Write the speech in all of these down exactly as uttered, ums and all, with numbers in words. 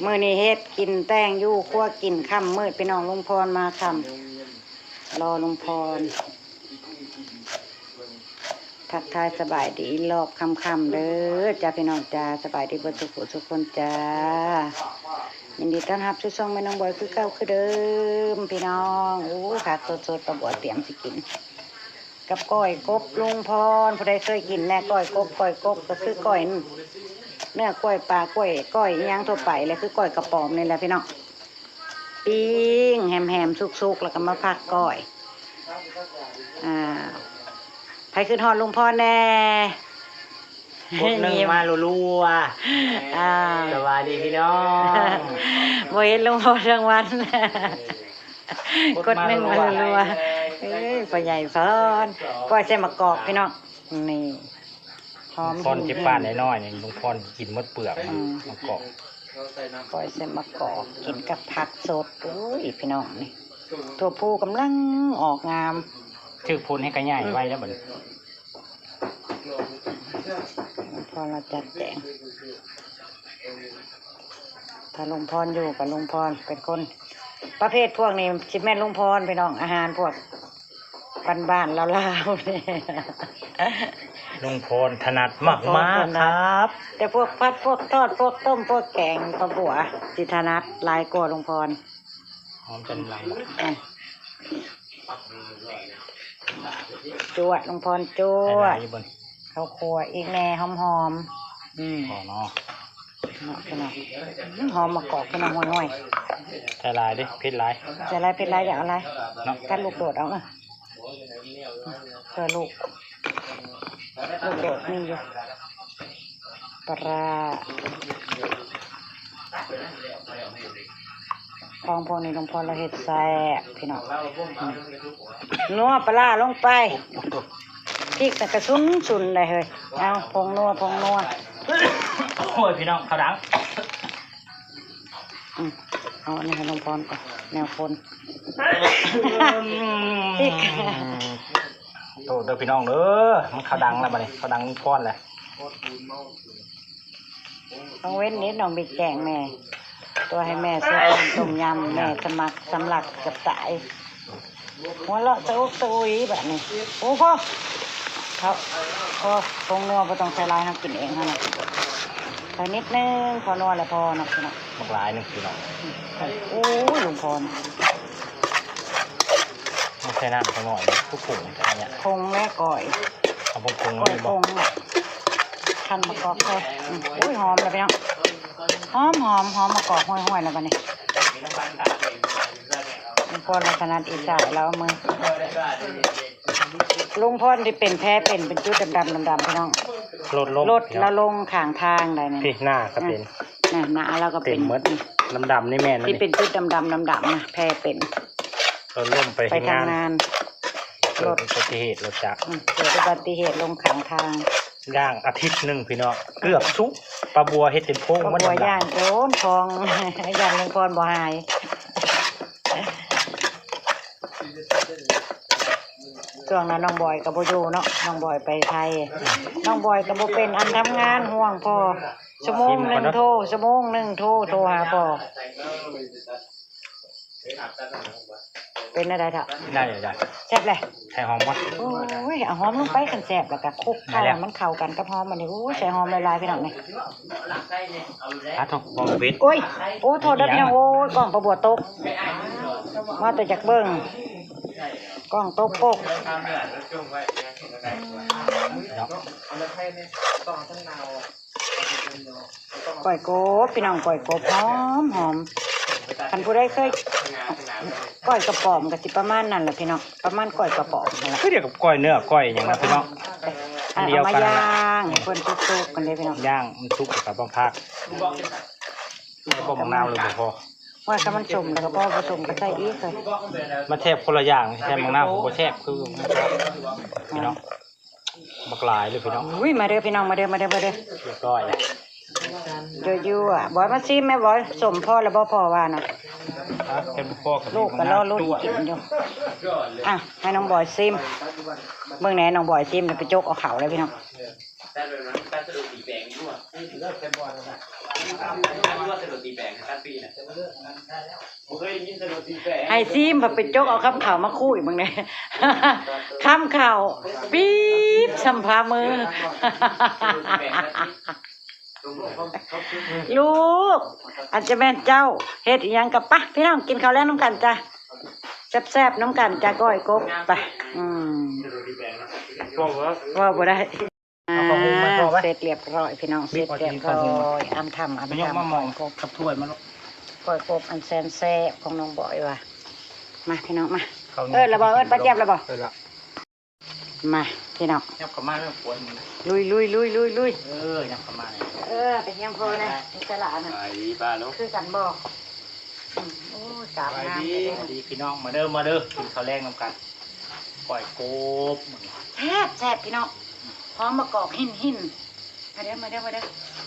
มื้อนี้เฮ็ดกินแตงอยู่ครัวกินค่ำมืด พี่น้อง ลุงพรมาค่ำ รอลุงพร ทักทายสบายดีรอบค่ำๆเด้อจ้า พี่น้องจ้า สบายดีเบิดทุกผู้ทุกคนจ้า ยินดีต้อนรับสู่ช่องแม่น้องบอยคือเก่าคือเดิม พี่น้อง โอ้ย ผักสดๆ ป้าบัวเตรียมสิกิน กับก้อยกบลุงพร ผู้ใดเคยกินแน่ ก้อยกบ ก้อยกบก็คือก้อยเนื้อ ก้อยปลา ก้อย ก้อยอิหยังทั่วไปแหละ คือก้อยกระป๋อมนี่แหละพี่น้อง ปิ้งแฮมๆ สุกๆ แล้วก็มาผัดก้อย อ่า ไผคิดฮอดลุงพรแน่ กดหนึ่งมารัวๆ อ่า สวัสดีพี่น้อง บ่เห็นลุงพรทั้งวัน กดหนึ่งมารัวๆ เอ้ย พ่อใหญ่พร ก้อยใส่มะกอกพี่น้อง นี่ หอม ลุงพร หิว เก็บปานน้อยๆ นี่ ลุงพรกินหมดเปลือกมัน อืม มะกอก ก้อยใส่มะกอก กินกับผักสด อุ้ย พี่น้องนี่ ถั่วพูกำลังออกงาม ถืกพูนให้กระใหญ่ไว้แล้วบัดนี้ พอเราจัดแจง ถ้าลุงพรอยู่กับลุงพรเป็นคน ประเภทพวกนี้สิแม่นลุงพรพี่น้อง อาหารพวกบ้านๆ ลาวๆ นี่ ลุงพรถนัดมากๆ ลุงพรถนัด ครับ แต่พวกผัด พวกทอด พวกต้ม พวกแกง ป้าบัวสิถนัดหลายกว่าลุงพร หอมจนไหล อ่ะ จวด ลุงพรจวด ใส่หลายอยู่บน ข้าวคั่วอีกแน่หอมๆ อืม พอเนาะ เนาะพี่น้อง อืม หอมมะกอกพี่น้อง ห่วยๆ ใส่หลายดิ เผ็ดหลาย ใส่หลาย เผ็ดหลาย อยากเอาหลาย เนาะ กัดลูกโดดเอา เออ เพื่อลูก ลูกโดดมีอยู่ ปลาร้า ของพวกนี้ลุงพรเราเฮ็ดแซ่บพี่น้อง อืม นัวปลาร้าลงไป พริกน่ะกระสุนๆ เลยเฮ้ย เอาผงนัว ผงนัว โอ้ย พี่น้อง ข้าวดัง อืม เอาอันนี้ให้ลุงพรก่อน แนวคน พริก โทษเด้อพี่น้องเด้อ มันข้าวดังแล้วบัดนี้ ข้าวดังลุงพรแล้ว ต้องเว้นนิดน้องบิ๊กแกงแม่ ตัวให้แม่ซดน้ำต้มยำ แม่สมัครสำลักเกือบตาย หัวเราะตะอุกตะอุยแบบนี้ โอ้พ่อ เขา พ่อ ผงนัวบ่ต้องใส่หลาย เฮากินเองเฮานะ ใส่นิดนึง พอนัวแล้วพอเนาะพี่น้อง บักหลายหนึ่งพี่น้อง โอ้ย ลุงพร ไม่ใช่น้ำข้างนอกนะ ผู้ผงอันเนี้ย ผงแม่ก้อย เอาผงผง ก้อย นี่ ผ บอก งน่ะ คั่นมะกอกใส่ อืม อุ้ย หอมเลยพี่น้อง หอมหอมหอมมะกอกห้อยๆ แล้วบัดนี้ ลุงพรเราถนัดอีสาน เราเอามือ ลุงพรที่เป็นแผลเป็น เป็นจุดดำๆ ดำๆ พี่น้อง รถล้ม รถ พี่น้อง แล้วลงข้างทางได้นี่ พี่หน้าก็เป็น อ่ะ น่ะ หน้าเราก็เป็น เป็นหมด ดำๆ นี่แม่นแล้ว ที่ นี่ เป็นจุดดำๆ ดำๆ นะ แผลเป็น รถล้มไป ไป เฮ็ดงาน ทำงาน เกิดอุบัติเหตุรถจักร อืม เกิดอุบัติเหตุลงข้างทาง ย่างอาทิตย์หนึ่งพี่น้อง เกือบสุก ป้าบัวเฮ็ดเป็นโพรง ป้าบัว มันดำๆ ย่านโดนของ ย่านลุงพรบ่หาย ช่วงนั้นน้องบอยก็บ่อยู่เนาะ น้องบอยไปไทย น้องบอยก็บ่เป็นอันทำงาน ห่วงพ่อ ชั่วโมงหนึ่งโทร ชั่วโมงหนึ่งโทร โทรหาพ่อ เป็นอะไรเถอะ ได้เลย ได้ แซ่บเลย ใส่หอมก่อน โอ้ย เอาหอมลงไป คันแซ่บแล้วก็คลุกเข้า ได้แล้ว ให้มันเข้ากันกับหอมอันนี้ โอ้ย ใส่หอมหลายๆ พี่น้องนี่ อ่ะ โทษ หอมเผ็ด โอ้ย โอ้ โทษเด้อพี่น้อง โอ้ย กล้องป้าบัวตก มาแต่จากเบิ่ง กล้องตกโปก เนาะ ก้อยกบ พี่น้อง ก้อยกบหอมหอม คันผู้ใดเคย ก้อยกระป๋อมก็สิประมาณนั้นแหละพี่น้อง ประมาณก้อยกระป๋อมนั่นแหละ คือเดียวกับก้อยเนื้อ ก้อยอย่างนั้นพี่น้อง อ่ะ เดียวกันนั่นแหละ เอามาย่างให้เพิ่นสุกๆ กันเลยพี่น้อง ย่างมันสุกกับบังพัก ใส่บ่มะนาวเลยบ่พอ ว่าถ้ามันส้มแล้วก็พอ บ่ส้มก็ใส่อีกเลย มันแซ่บคนละอย่าง ใส่มะนาวผมบ่แซ่บคือ พี่น้อง บักหลายเลยพี่น้อง อุ้ย มาเด้อพี่น้อง มาเด้อ มาเด้อ มาเด้อ เรียบร้อยแล้ว ยั่วๆ บอยมาซิมแม่บอย ส้มพอแล้วบ่พอว่านะ อ่ะ เป็นพวก ลูกก็รอลุ้นกินอยู่ อ่ะ ให้น้องบอยซิม เบิ่งแหน่น้องบอยซิมแล้วไปจกเอาเขาเลยพี่น้อง แต่แบบนั้นแต่สะดุดสีแดงด้วย นี่ถือว่าเป็นบอลแล้วนะ ว่าสะดุดตีแปลงครับพี่นะ บ่เคยได้ยินสะดุดตีแปลง ให้ซีม พาไปจกเอาคำข่าวมาคุยมึงเนี่ย คำข่าว ปี๊บ สัมภามือ ลูก อันจะแม่นเจ้า เฮ็ดอีหยังกับปะ พี่น้องกินข้าวแลงนำกันจ้ะ แซ่บๆนำกันจ้ะ ก้อยกบ ไป อืม บอกว่า ว่าบ่ได้ เอาข้าวหุงมาทอดไว้ เสร็จเรียบร้อยพี่น้อง เสร็จเรียบร้อย อำทำ อำทำ มายกมามอง ก้อยกบ กับถ้วยมาลูก ก้อยกบอันแสนแซ่บของน้องบอยว่ะ มาพี่น้องมา ข้าวเหนียว เอิ้นแล้วบ่ เอิ้นป้าเจี๊ยบแล้วบ่ เอิ้นละ มาพี่น้อง ยับเข้ามาเรื่องฝน ลุยลุยลุยลุยลุย เออ ยับเข้ามาเลย เออ เป็นยังพอนะ อิสระนะ ไปดีป้าลูก คือกันบ่ อืม โอ้ย กราบงามเลย สวัสดีพี่น้อง มาเด้อ มาเด้อ กินข้าวแลงนำกัน ก้อยกบ แซ่บแซ่บพี่น้อง หอมมะกอกหินหิน มาเด้อ มาเด้อ มาเด้อ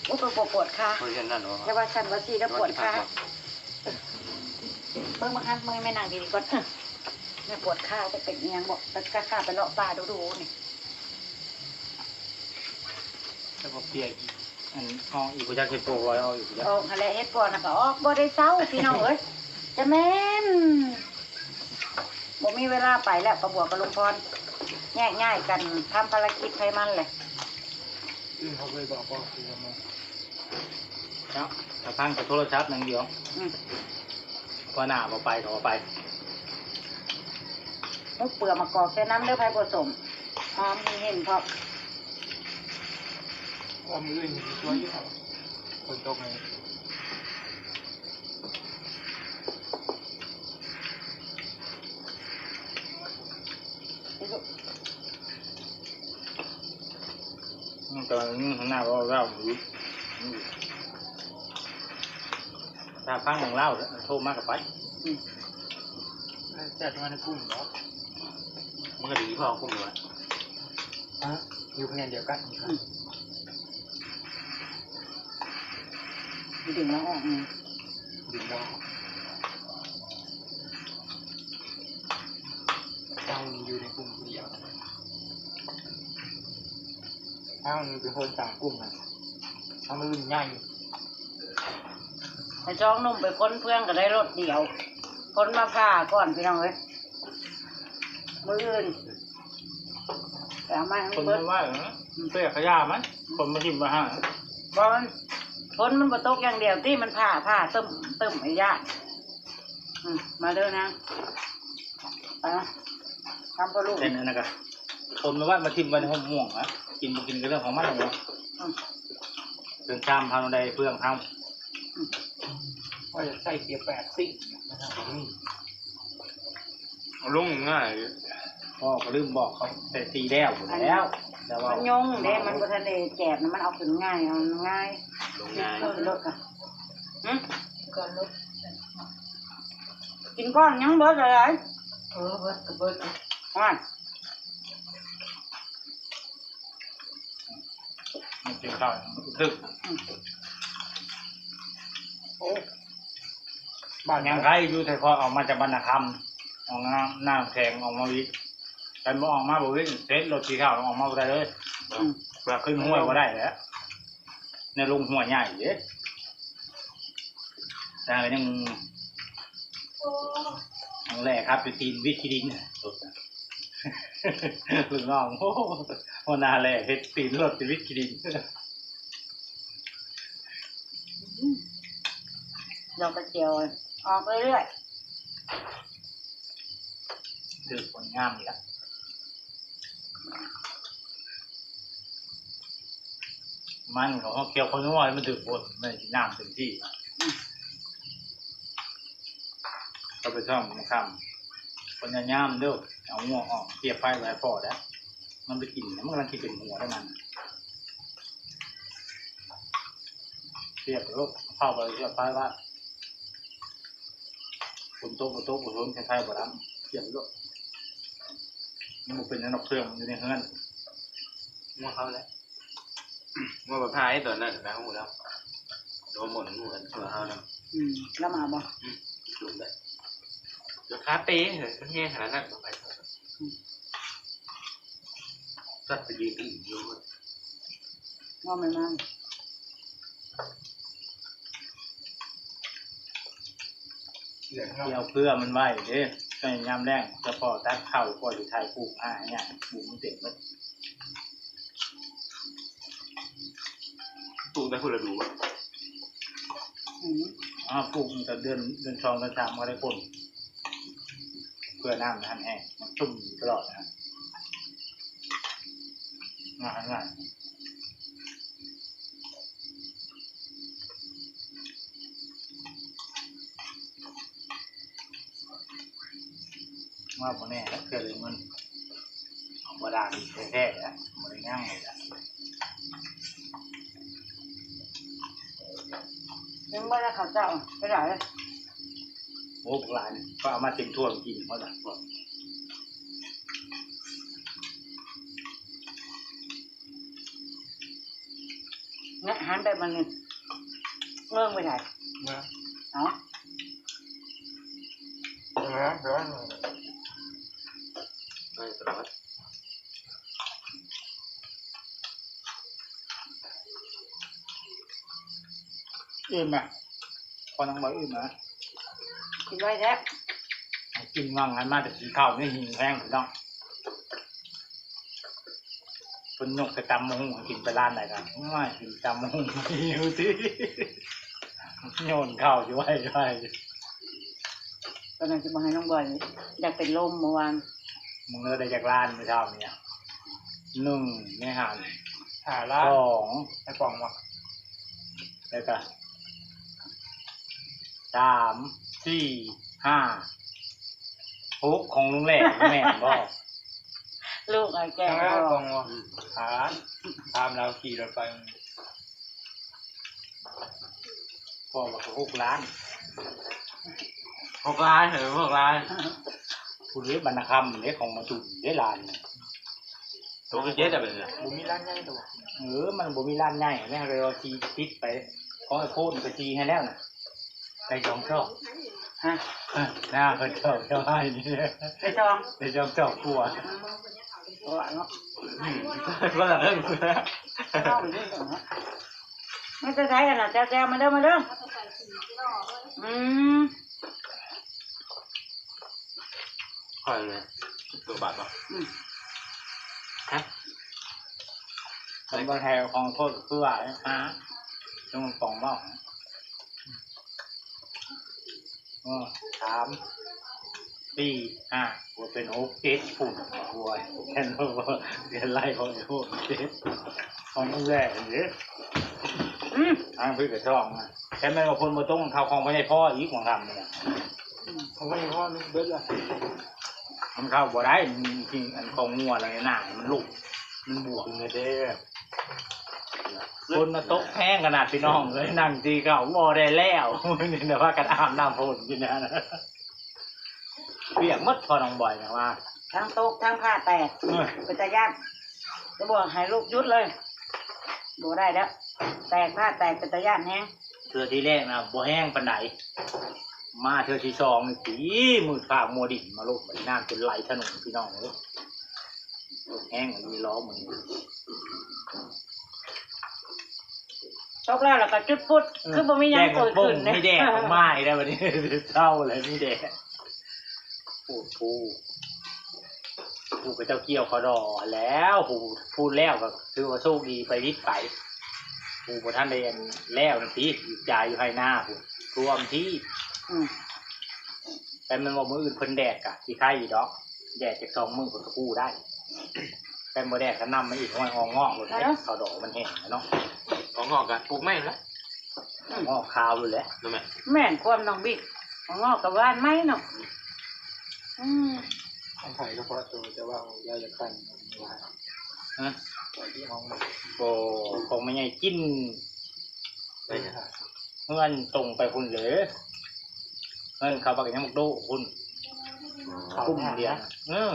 โอ้ย ปวด ปวดขา เพราะฉะนั้นเนาะ อย่าว่าสั่นว่าซี่แล้วปวดขา เบิ่งมาครับ เบิ่งแม่นั่งดีๆก่อน เออ แม่ปวดขา จะเป็นอิหยังบ่ ไปกะขาไปเลาะป่าดูๆนี่ แล้วก็เปียกอีก อัน ห้องอีก บ่จักเฮ็ดโปรไว้เอาอีกแล้ว ออกหั่นแหละ เฮ็ดก่อนน่ะก็ออกบ่ได้เซา พี่น้องเอ้ย จะแม่น บ่มีเวลาไปแล้ว ป้าบัวกับลุงพร แยกย้ายกันทำภารกิจไผมันแหละ อื่นเขาเลยบอกว่าคือมัน เนาะ ถ้าพังกับโทรศัพท์อย่างเดียว อืม พอหน้าบ่ไปก็บ่ไป มุกเปลือกมะกอกใส่น้ำเด้อ ไผบ่สม หอมมีเห็นพอ ว่ามื้ออื่นมีตัวอยู่ ฝนตกไง มันกำลังนึ่งข้างหน้าเราเล่าอยู่ ถ้าฟังของเล่าแล้วโทรมากกับไป อืม จัดมาในกลุ่มเหรอ มันก็ดีพอกลุ่มเลย ฮะ อยู่คะแนนเดียวกัน อืม ดึงแล้วออกไง ดึงแล้วออก เจ้านี่อยู่ในกลุ่มเดียว เจ้านี่เป็นคนต่างกลุ่มนะ เจ้ามันรุ่นใหญ่ ให้สองหนุ่มไปค้นเพื่อนก็ได้รถเดียว ค้นมาผ่าก่อนพี่น้องเอ้ย มื้ออื่น แต่เอามาให้ คน เบิด ไม่ว่าเหรอ เสื้อขยะมัน คนมาถิ่มมาหา บ่มัน ฝนมันบ่ตกอย่างเดียวที่มันผ่า ผ่าตึม ตึมไอ้ย่า อืม มาเด้อนะ ไปนะ ทำพ่อลูก เป็นอันนั้นก็ คนมาว่ามาถิ่มไว้ในห้องม่วงนะ กินบ่กินก็เรื่องของมันเนาะ อืม เรื่องชามทำอะไรเพื่องทำ อืม ว่าจะใส่เกียร์แปดสิบนะครับ อืม เอาลงง่าย พ่อก็ลืมบอกเขาแต่ทีแล้วแล้ว แต่ว่า มันยงเด้ มันบ่ทันได้แจกนะ มันเอาขึ้นง่าย เอาง่าย ลงง่าย ขึ้นรถอะ หึ ก่อนรถ กินก้อนยังเบิดเลย เออ เบิดก็เบิด อ่ะ มันกินข้าวมันคือ อืม โอ้ บ้านยังไงอยู่แต่พอออกมาจากบรรณคำ ออกน้ำ น้ำแข็งออกมาวิทย์ แต่บ่ออกมาบ่วิทย์ เสร็จรถสีขาวออกมาบ่ได้เลย อืม เพื่อขึ้นห้วยบ่ได้แล้ว ในลงห้วยใหญ่เด้ แต่ยัง ครั้งแรกครับ ไปตีนวิทย์ขี้ดิน ลูกน้อง โอ้โห หัวหน้าแหล่เฮ็ดตีนรถชีวิตกิน ดอกกระเจียว ออกเรื่อยๆ คือผลงามอีกละ มันของเขาเคี้ยวคนน้อย มันถือผล มันน้ำเต็มที่ อืม ก็ไปซ่อมคำ คนยามเด้อ เอาหัวออก เสียบไฟไว้พอแล้ว มันไปกินนะ มันกำลังกินเป็นหัวได้มัน เสียบโลด เข้าไปเสียบไฟว่า ฝนตก ฝนตก ฝนตก ใครๆบ่รับ เสียบโลด มันบ่เป็นอันดับเครื่องอยู่ในเฮือน งัวเขาแล้ว งัวบ่พาไอ้ตอนนั้นนะ ฮู้แล้ว โดนหมด งัวกันทั่วเฮาแล้ว อืม แล้วมาบ่ อืม จุ่มเลย เดี๋ยวขาเป๋เหรอ มันแห้งขนาดนั้น บ่ไป อืม จัดไปยืนอื่นอยู่ ว่าไม่มั่ง เดี๋ยวเพื่อมันไว้เด้ ก็ยามแลงจะพอตัดข้าว ก็สิถ่ายปลูกหาหยัง ปลูกมันเต็มหมด ปลูกได้คนละดูอะ อืม อ่า ปลูกมันก็เดือน เดือนสอง เดือนสาม ก็ได้ผล เพื่อน้ำมันแห้ง มันชุ่มอยู่ตลอดนะ ง่าย ง่าย ว่าบ่แน่แล้ว เกิดอะไรมัน บ่ได้แท้ๆแล้ว บ่ได้ย่างเลยล่ะ ยังบ่ได้ข้าวเจ้า ไปไหน โอ้ บักหลายนี่ ก็เอามาเต็มถ้วยกินหมดอ่ะ เนี่ย หันไปมันนี่ เรื่องไปไหน นะ เอ้า นะ นะ ไม่ตลอด อิ่มอ่ะ พอน้องบอยอิ่มนะ กินไว้แท้ กินว่างงานมาแต่กินข้าวนี่หิวแห้งพี่น้อง เพิ่นยกไปตำบักหุ่งกินไปร้านใดกัน ไม่กินตำบักหุ่งหิวสิ โยนข้าวอยู่ไว้ไว้ ตอนนั้นจะมาให้น้องบอย อยากเป็นลมเมื่อวาน มึงเลิกได้จากร้านเมื่อเช้าเนี่ย หนึ่ง ไม่หัน หาร้าน สอง ไอ้ป๋องวะ แล้วก็ สาม สี่ ห้า หก ของลุงแหล่ แม่นบ่ ลูกไอ้แก้ว หาร้าน ป๋องวะ หาร้าน ตามเราขี่รถไป พ่อว่าเขาหกล้าน หกล้านเหรอ หกล้าน ผู้เลี้ยงบรรณคำเลี้ยงของมาจุนได้ล้านเนี่ย ตัวก็เจ๊แต่เป็นไง บ่มีร้านใหญ่ตัว เออ มันบ่มีร้านใหญ่แม่เลยว่าทีปิดไป ของไอ้โพดไปทีให้แล้วน่ะ ไปสองซอก ฮะ เออ หน้าเพิ่นซอกเจ้าให้นี่ ไปสอง ไปสองซอกกลัว ตัวเนาะ อืม ก็ละเรื่อง เอาไปด้วยกันเนาะ ไม่เป็นไรกันนะ แจวๆ มาเด้อ มาเด้อ อืม ค่อยเลย ตัวบาทปะ อืม ฮะ ผมบ่แทนของโทษคือว่า ฮะ จงปองบ่ เออ สาม สี่ ห้า กูเป็นหก เจ็ด พุ่น โอ้ย แค่นั้นบ่ เรียนไล่ของไอ้พวกเจ็ด ของมึงแหละเด้อ อืม ทางพี่กระช่องนะ แค่แม่นว่าคนบ่ต้องเข้าของบ่ใช่พ่ออีกของทำเนี่ย อืม ของบ่ใช่พ่อนี่เบิดละ มันเข้าบ่ได้ มันกินอันของงัวอะไรหน้ามันลุก มันบวกเงินเด้อ คนมาตกแพงขนาดพี่น้องเลย นั่งตีเก่าบ่ได้แล้ว นี่นะ ว่ากันอาบน้ำฝนอยู่นะ เปียกหมดพอน้องบอยนะว่า ทั้งโต๊ะทั้งผ้าแตก เออ เป็นตาย่าน จะบอกให้ลูกหยุดเลย บ่ได้แล้ว แตกผ้าแตกเป็นตาย่านแฮง เทื่อที่แรกนะบ่แห้งปานใด มาเทื่อที่สองนี่ตีมืดฟ้ามัวดินมาลง บัดนี้น้ำจนไหลถนนพี่น้องเอ้ย แห้งอันนี้ล้อมือ ตกแล้ว แล้วก็จุดปุ๊ด เออ คือบ่มีหยัง แดด เกิดขึ้น บ่ง เนี่ย มีแดดออกมาอีกแล้วบัดนี้ เศร้าเลย มีแดด โอ้โห ผู้เขาเจ้าเกี่ยวเขาดอแล้ว ผู้ ผู้แล้วก็ถือว่าโชคดีไปนิดไป ผู้บ่ทันได้อันแล้วนั่นติ อยู่จ่ายอยู่ไฮ่นาผู้ท่วมที่ อืม แต่มันว่ามื้ออื่นเพิ่นแดดกะสิไคอยู่ดอก แดดจักสองมื้อเพิ่นก็กู้ได้ แต่บ่แดดก็นำมาอีก ห้อยออกงอกหมดเลย เอ้า เขาดอกมันแห้งแล้วเนาะ ออกงอกกะปลูกใหม่แล้ว งอกขาวอยู่แหละ รู้ไหม แม่นความน้องบิ๊ก งอกกับว่านไม้เนาะ อืม ของไผเฉพาะตัว แต่ว่าของยายจะคัน ฮะ ของที่ห้องมัน บ่ ของแม่ใหญ่กิน ไปเนี่ย เฮือนตรงไปพุ่นเลย เฮือนเขาบักยังบักโดพุ่น อ๋อ กลุ่มเดียว เออ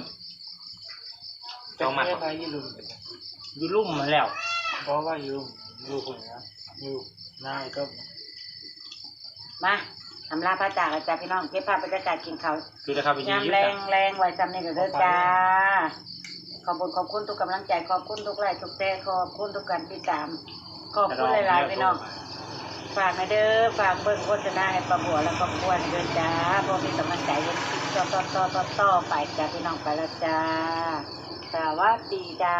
จองมา จักเมียไปอยู่ลุ่ม อยู่ลุ่มมาแล้ว เพราะว่าอยู่ลุ่ม อยู่คนนะ อยู่หน้าไอ้ต้น มา อำลาพระจากแล้วจ้ะพี่น้อง เก็บภาพบรรยากาศกินข้าว คือนะครับ ยามแลง แลงไว้ซ้ำนี่ก็เด้อจ้า ขอบคุณ ขอบคุณทุกกำลังใจ ขอบคุณทุกไลค์ทุกแชร์ ขอบคุณทุกการติดตาม ขอบคุณหลายๆพี่น้อง ฝากนะเด้อ ฝากเบิ่งโฆษณาให้ป้าบัวและครอบครัวนะเด้อจ้า พวกมีกำลังใจเฮ็ดคลิปต่อต่อต่อต่อต่อไปจ้า พี่น้องไปแล้วจ้า สวัสดีจ้า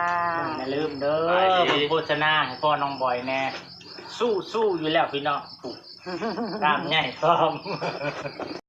อย่าลืมเด้อ ไป เบิ่งโฆษณาให้พ่อน้องบอยแน่ สู้สู้อยู่แล้วพี่น้อง กล้ามใหญ่พร้อม